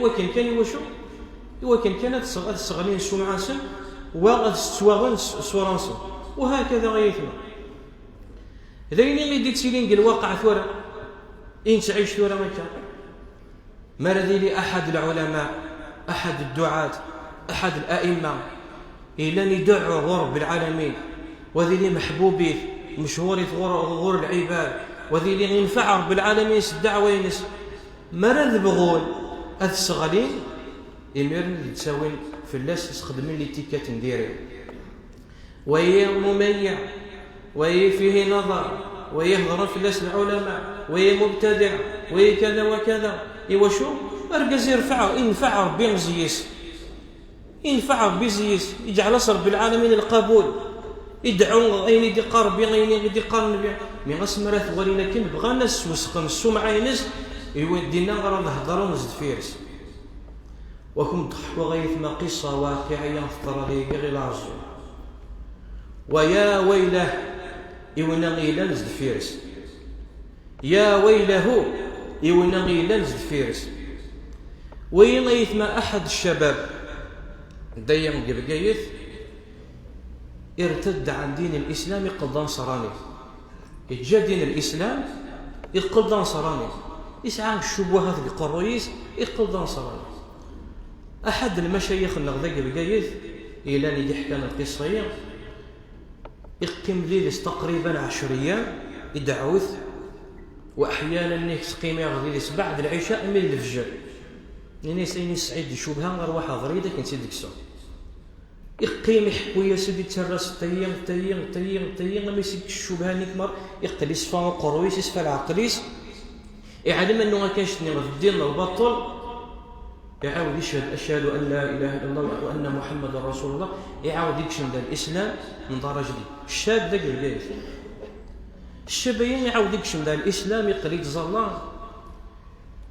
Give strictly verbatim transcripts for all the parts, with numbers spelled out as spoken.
Iwakken kan iwacu? Iwakken kan ad sseɣ-, ad sseɣlin ssumɛa-nsen, wa ad ttwaɣen s-, ṣṣura-nsen. Wa hakada ay aytma. D ayen i d-ittilin deg lwaqiɛ tura, i nettɛic tura akka. Mi ara d-yili aḥad lɛulama, aḥad dduɛat, aḥad la'imma, yellan ideɛɛu ɣur Rebbi lɛalamin, wa ad yili meḥbub-it, mechur-it ɣur, ɣur lɛibad, wa ad yili yenfeɛ Rebbi lɛalamin s ddeɛwa-ines, mi ara d-bɣun ad t-sseɣlin, imiren ad d-ttawin fell-as, sxedmen litikat n diri. Wayi mumayya, wayi fihi naḍar, wayi heḍren fell-as lɛulama, wayi mubtadiɛ, wayi kada wa kada. Iwacu? Argaz irfeɛ, inefɛeɣ Rebbi zzi-s. Inefɛeɣ Rebbi zzi-s, iǧɛel-as Rebbi lɛalamin lqabul. Ideɛɛu ayen i d-iqqar Rebbi, ayen i d-iqqar Nnbi. Mi ɣas mi ara t-walin akken, bɣan ad s-wesqen ssumɛa-ines, i win dinna ara d-hedren zedfir-s. Wa kem-d-ḥkuɣ ay aytma qissa waqiɛiyya teḍra deg Iɣil Ɛeẓẓug. Wa ya waylah i winna yellan zedfir-s. Ya waylahu i winna yellan zedfir-s. Wayi ay aytma aḥad ccabab, dayya deg Bgayet, irtedd ɛan din lislam, iqqel d aneṣrani. Iǧǧa din lislam, iqqel d aneṣrani. Isɛa ccubuhat deg uqerruy-is, iqqel d aneṣrani. Aḥad n lmacayix-nneɣ dagi Bgayet, yellan i d-iḥkan lqissa-yi, iqqim did-s taqriban ɛecr ayyam, ideɛɛu-t, wa aḥyanan-nni tettqimiɣ did-s beɛd lɛica imi d lefjer. Ini-as ayen i tesɛiḍ d ccubha, rwaḥ ɣer-i-d akken tt-id-kkseɣ. Iqqim iḥekku-yas-d, ittarra-s tayi, tayi, tayi, tayi, am i s-ikkes ccubha-nni kmar, iqqel iṣfa uqerruy-is, iṣfa leɛqel-is. Iɛlem annu akka ccetni ɣef ddin n lbaṭel, iɛawed iched ashhadu an la ilaha illa Allah wa anna Muḥammadan rasulullah, iɛawed ikcem da lislam n daraja di. Ccab da Bgayet. Ccab-ayi iɛawed ikcem da lislam, iqqel ittẓalla.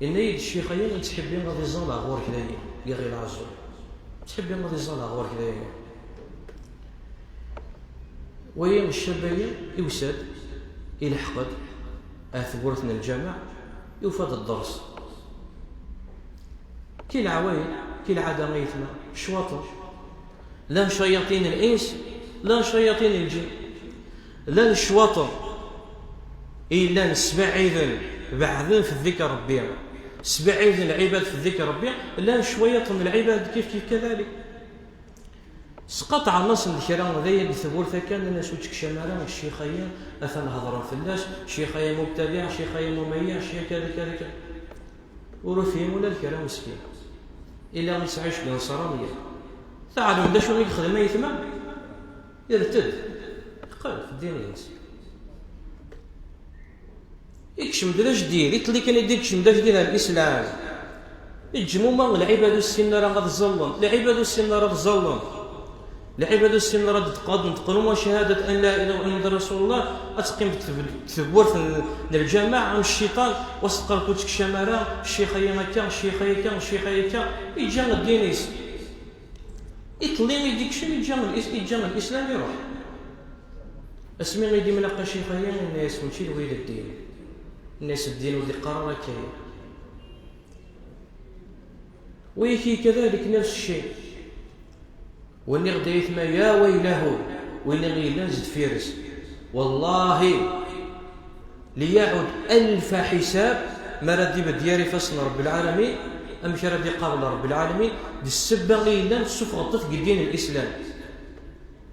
Yenna-yi-d ccix-ayi, ttḥibbi ad iẓẓaleɣ ɣur-k dayi, Iɣil Ɛeẓẓug. Ttḥibbi ad iẓẓaleɣ ɣur-k dayi. Wayi ccab-ayi iwsa-d, ileḥq-d ar tewwurt n lǧameɛ, yufa-d dders. Ki leɛwayed, ki lɛada ay aytma, ccwaṭen. Llan cayaṭin n lins, llan cayaṭin n lǧin. Llan ccwaṭen i yellan sbaɛiden, beɛden f ddikr Rebbi, sbaɛiden lɛibad f ddikr Rebbi. Llan ccwayaṭen n lɛibad kif kif kadalik. Sqaṭɛen-asen-d kra d aya deg tewwurt akka, nnan-as ur ttekcam ara, ccix-ayi atan heḍren fell-as, ccix-ayi mubtadiɛ, ccix-ayi mumayya, ccix kada kada kada. Ur ufhim ula d kra meskin. Ila isɛic deg Neṣraniya. Teɛlem d acu i yexdem aytma? Irted. Yeqqel f ddin-ines. Ikcem-d d ajdid. Iṭelli kan i d-ikcem d ajdid ar Lislam. Iǧǧem uma lɛibad ur ssinen ara ad ẓẓallen. Lɛibad ur ssinen ara ad ẓẓallen. Lɛibad ur ssinen ara ad d-, ad neṭqen uma cahadat an la ilaha illa Muḥemmed Rasulullah, ad teqqim deg teb-, tewwurt n, n lǧameɛ am cciṭan, wa s-teqqar ur ttekcam ara, ccix-ayi akka, ccix-ayi akka, ccix-ayi akka, iǧǧa ddin-is. Iṭelli i d-ikcem, iǧǧa l-, iǧǧa Lislam iruḥ. Asmi i d-imlaq ccix-ayi, yenna-yas mačči d wi d ddin. Yenna-yas ddin ur d-iqqar ara akka. Wiki kadalik nefs cci. Wenniɣ-d aytma ya waylahu, win i yellan zedfir-s. Wallahi, liyaɛud alfa ḥisab, mi ara d-ibedd yar ifassen n Rebbi lɛalamin, amek ara d-iqabel Rebbi lɛalamin, d ssebba i yellan tessufɣeḍ-t deg ddin n Lislam.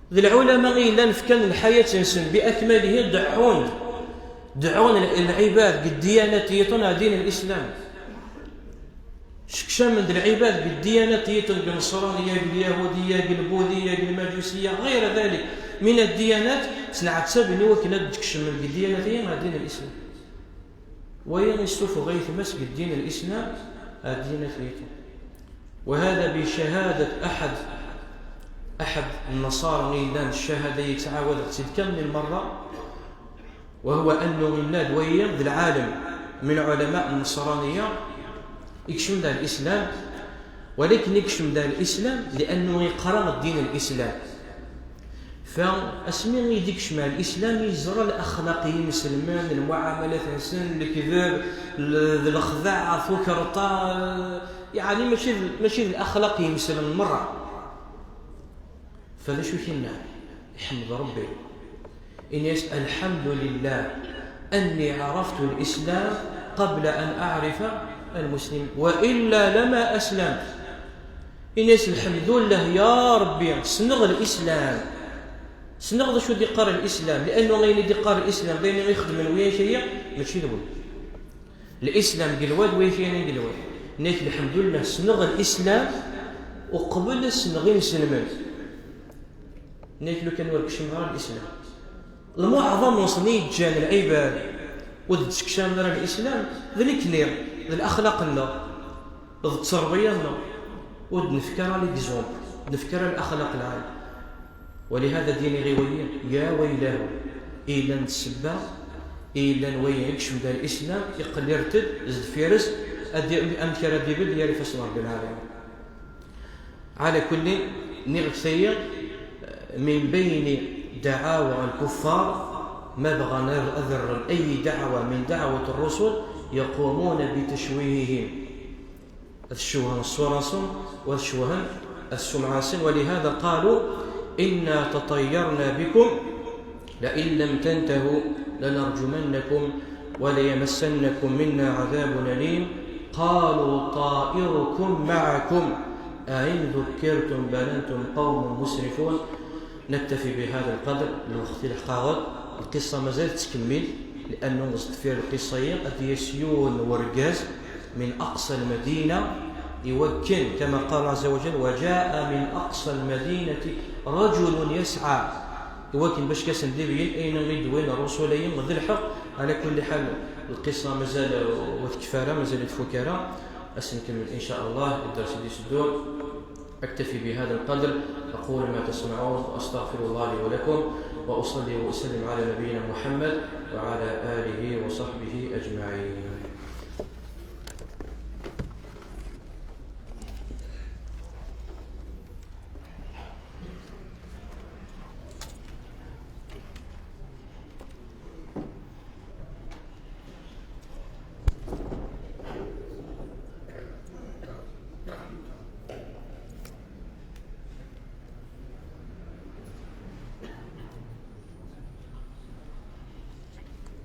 D lɛulama i yellan fkan lḥayat-nsen bi akmalihi, deɛɛun, deɛɛun l-, lɛibad deg ddiyanat yiṭen ar ddin n Lislam. Sekcamen-d lɛibad deg ddiyanat yiṭen, deg Neṣraniya, deg Lyahudiya, deg Lbudiya, deg Lmaǧusiya, ɣayra dalik min ad ddiyanat, ttneɛtaben i wakken ad d-kecmen deg ddiyanat-agi ar ddin n Lislam. Waya issufeɣ aytma-s deg ddin n Lislam ar ddiyanat yiṭen. وهذا بشهادة أحد، أحد النصارى i yellan ccahada yettɛawad-tt-id kamel merra. وهو أنه yenna-d wayi d lɛalem من علماء النصرانية, ikcem-d ar Lislam, walakin ikcem-d ar Lislam لأنه yeqra ddin n Lislam. Fa asmi i d-ikcem ar Lislam, yeẓra laxlaq n yimselmen, lmuɛamalat-nsen, lekdeb, l-, d lexdaɛ, tukerḍa, Yeɛni mačči d, mačči d laxlaq yemeslen merra. Fa d acu i k-yenna? Iḥemmed Ṛebbi. Ini-as: "Alḥamdu lillah anni ɛaraftu l-Islam qabla an aɛrifa l-Muslim, wa illa lama aslam." Ini-as: "Lḥemdullah ya Ṛebbi, ssneɣ l-Islam. Ssneɣ d acu d-iqqar l-Islam, li'annu ayen i d-iqqar l-Islam d ayen i ixeddmen wiyac-aya, mačči d win." Lislam deg lwad, wa kan deg lwad. Nek lḥemdullah, ssneɣ lislam uqbel ad ssneɣ inselmen. Nek lukan ur kecmeɣ ara lislam. Lmuɛḍam-nsen i yeǧǧan lɛibad ur d-ttekcamen ara lislam, d nekni, d laxlaq-nneɣ, d tterbiya-nneɣ. Ur d-nefka ara l'exemple, ur d-nefka ara laxlaq lɛali. Walihada d-iniɣ i wayi, ya waylahu, i yellan d ssebba, i yellan wayi ikcem-d ar lislam, iqqel irted, zedfir-s, ad i-, amek ara d-ibedd yar ifassen n Ṛebbi lɛali. Ɛala kulli, nniɣ-ak tayi, min bayni daɛawa lkuffar, ma bɣan ad, ad rren ayi daɛwa min daɛwat ṛṛusul, yaqumuna bitacwihihim. Ad cewhen ṣṣura-sen, wa ad cewhen ssumɛa-sen. ولهذا قالوا: "إنا تطيرنا بكم لئن لم تنتهوا لنرجمنكم وليمسنكم منا عذاب أليم." قالوا: "طائركم معكم أئن ذكرتم بل أنتم قوم مسرفون." نكتفي بهذا القدر، lweqt ilḥeq-aɣ-d, lqissa mazal tettkemmil, li'annu deffir lqissa-yi ad d-yas yiwen n urgaz min aqsa lmadina, iwakken, kama qala azza wa jal, "Wa jaa min aqsa lmadinati rajulun yas'a." Iwakken bac ad asen-d-ibeyyen ayen i d-wwin ṛṛusul-ayi d lḥeqq. Ɛala kulli ḥal, lqissa mazal ur tekfi ara, mazal ur tfuk ara. Ad as-nkemmel, in ca Allah, deg dders i d-iteddun. أكتفي بهذا القدر، أقول ما تسمعون، وأستغفر الله لي ولكم، وأصلي وأسلم على نبينا محمد وعلى آله وصحبه أجمعين.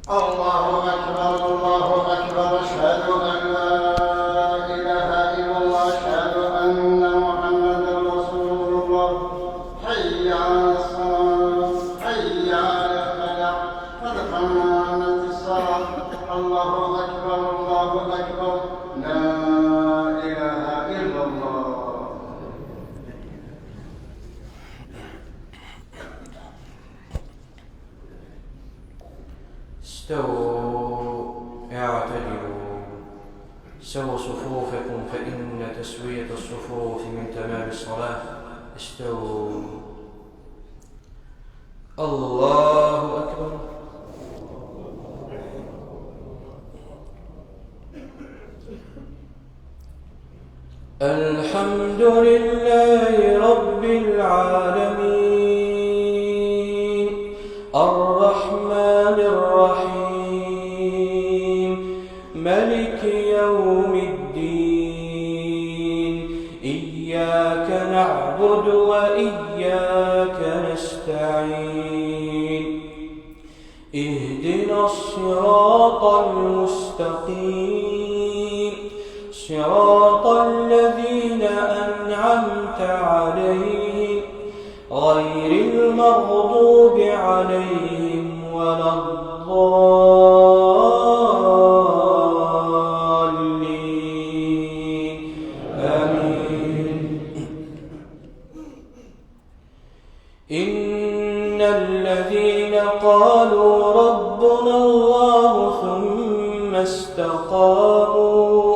الله أكبر، الله أكبر، أشهد أن لا إله إلا الله، أشهد أن محمدا رسول الله. حي على الصلاة، حي على الفلاح، قد قامت الصلاة. الله أكبر، الله أكبر، لا إله إلا الله. استووا، اعتدلوا، سووا صفوفكم، فإن تسوية الصفوف من تمام الصلاة. استووا. الله أكبر. الحمد لله رب العالمين. الرحمن الرحيم. ملك يوم الدين. إياك نعبد وإياك نستعين. اهدنا الصراط المستقيم، صراط الذين أنعمت عليهم، غير المغضوب عليهم ولا الضالين. آمين. إن الذين قالوا ربنا الله ثم استقاموا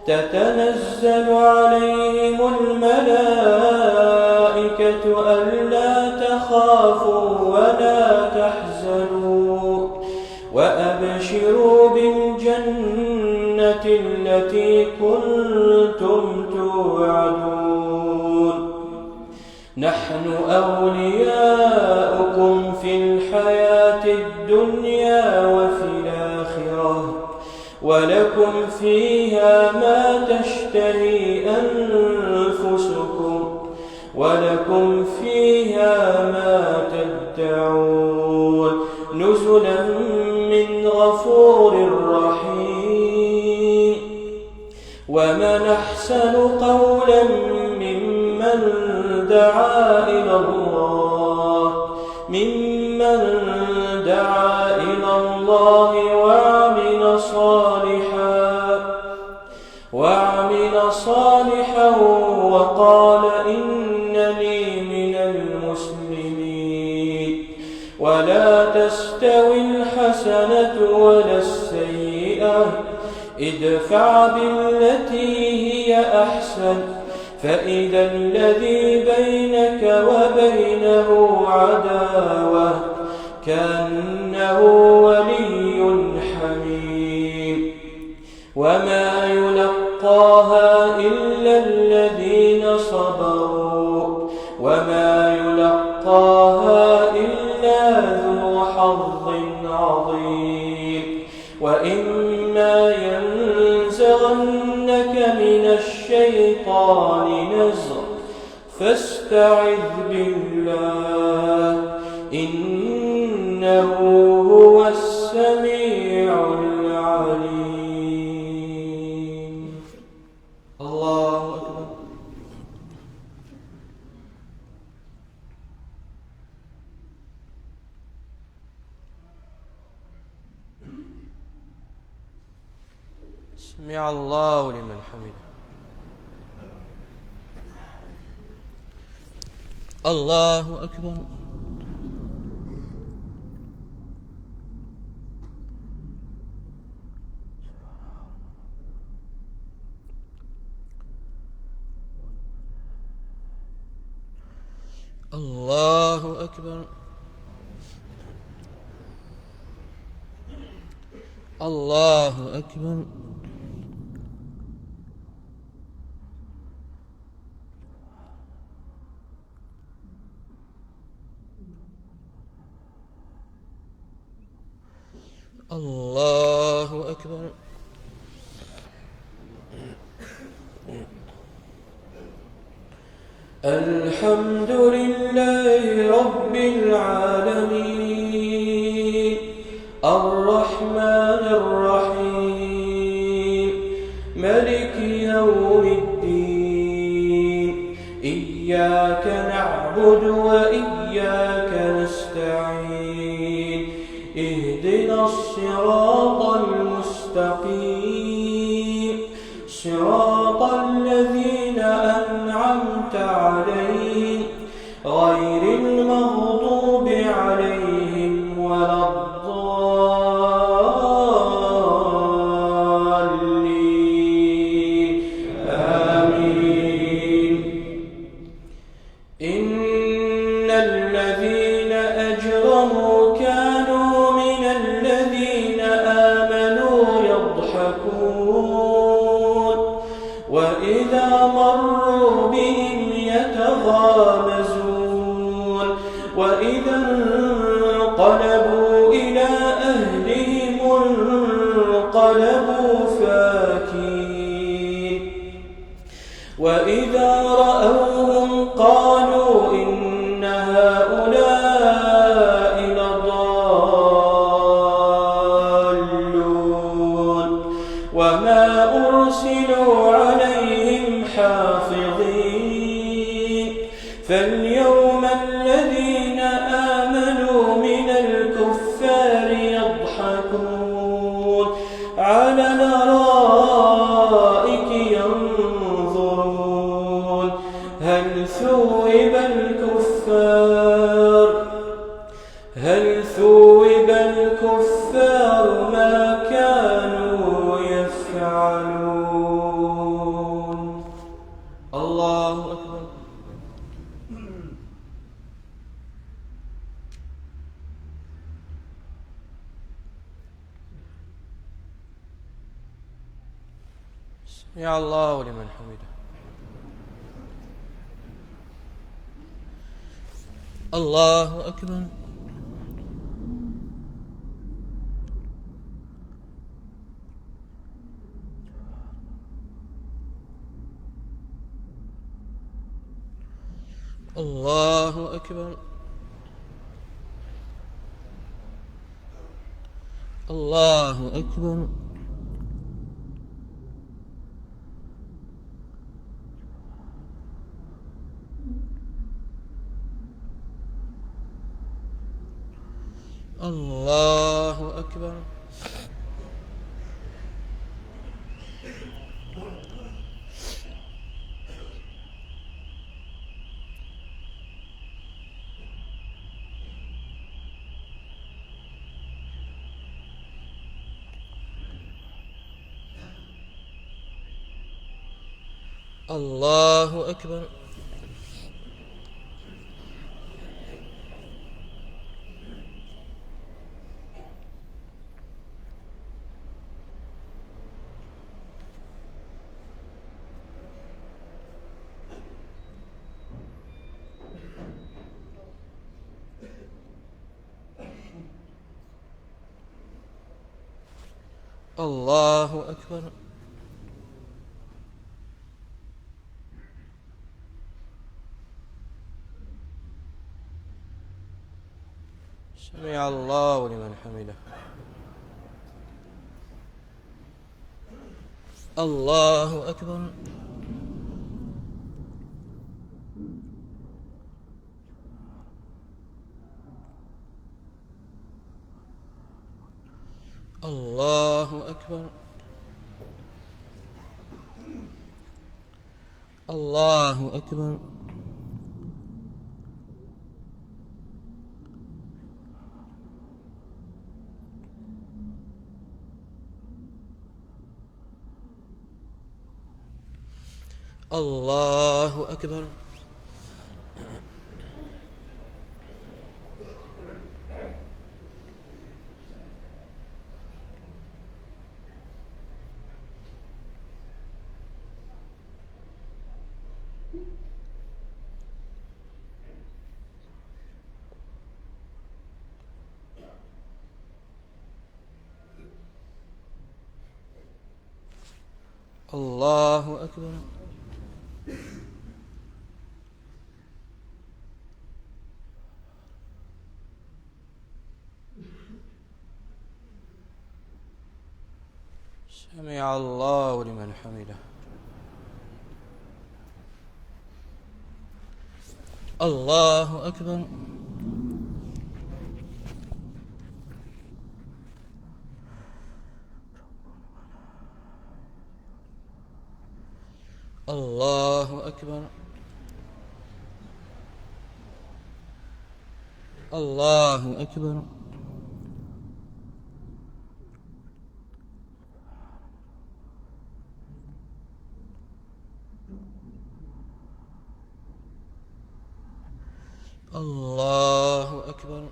تتنزل عليهم الملائكة ألا تخافوا ولا تحزنوا وأبشروا بالجنة التي كنتم توعدون. نحن أولياؤكم في الحياة الدنيا وفي الآخرة، ولكم فيها ما تشتهي أنفسكم ولكم فيها ما تدعون، نزلا من غفور رحيم. ومن أحسن قولا ممن دعا إلى الله، ممن دعا إلى الله وعمل صالحا، وعمل صالحا وقال إنني من المسلمين. ولا تستوي الحسنة ولا السيئة، ادفع بالتي هي أحسن، فإذا الذي بينك وبينه عداوة كأنه ولي حميم. وما يلقاها إلا الذين صبروا وما يلقاها إلا ذو حظ عظيم. وإما ينزغنك من الشيطان نزغ فاستعذ بالله، إنه هو السميع العليم. الله أكبر. سمع الله لمن حمده. الله أكبر. الله أكبر. الله أكبر. الله أكبر. الحمد لله رب العالمين، الرحمن الرحيم، ملك يوم الدين، إياك نعبد وإياك نستعين، اهدنا الصراط المستقيم، صراط الذين أنعمت عليهم غير المغضوب عليهم ولا الضالين. آمين. إن الذين أجرموا كانوا من الذين آمنوا يضحكون، وإذا مروا بهم يتغامزون، وإذا انقلبوا إلى أهلهم انقلبوا فاكهين. وإذا رأوهم قالوا إن هؤلاء لضالون. وما أرسلوا عليهم حافظين. فاليوم الذين آمنوا من الكفار يضحكون على الأرائك ينظرون هل ثوب الكفار، هل ثوب الكفار ما كانوا يفعلون. الله أكبر. سمع الله لمن حمده. الله أكبر. الله أكبر. الله أكبر. الله أكبر. الله أكبر. الله أكبر. سمع الله لمن حمده. الله أكبر. الله أكبر. الله أكبر. الله أكبر. الله أكبر. سمع الله لمن حمده. الله أكبر. الله أكبر. الله أكبر. الله أكبر.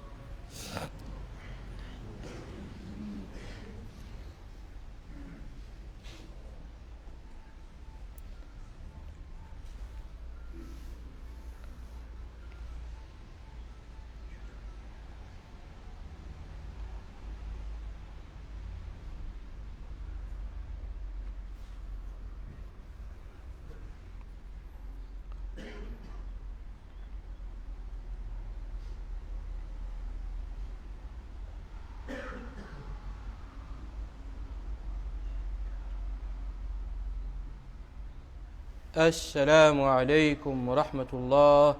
السلام عليكم ورحمة الله.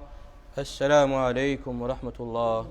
السلام عليكم ورحمة الله.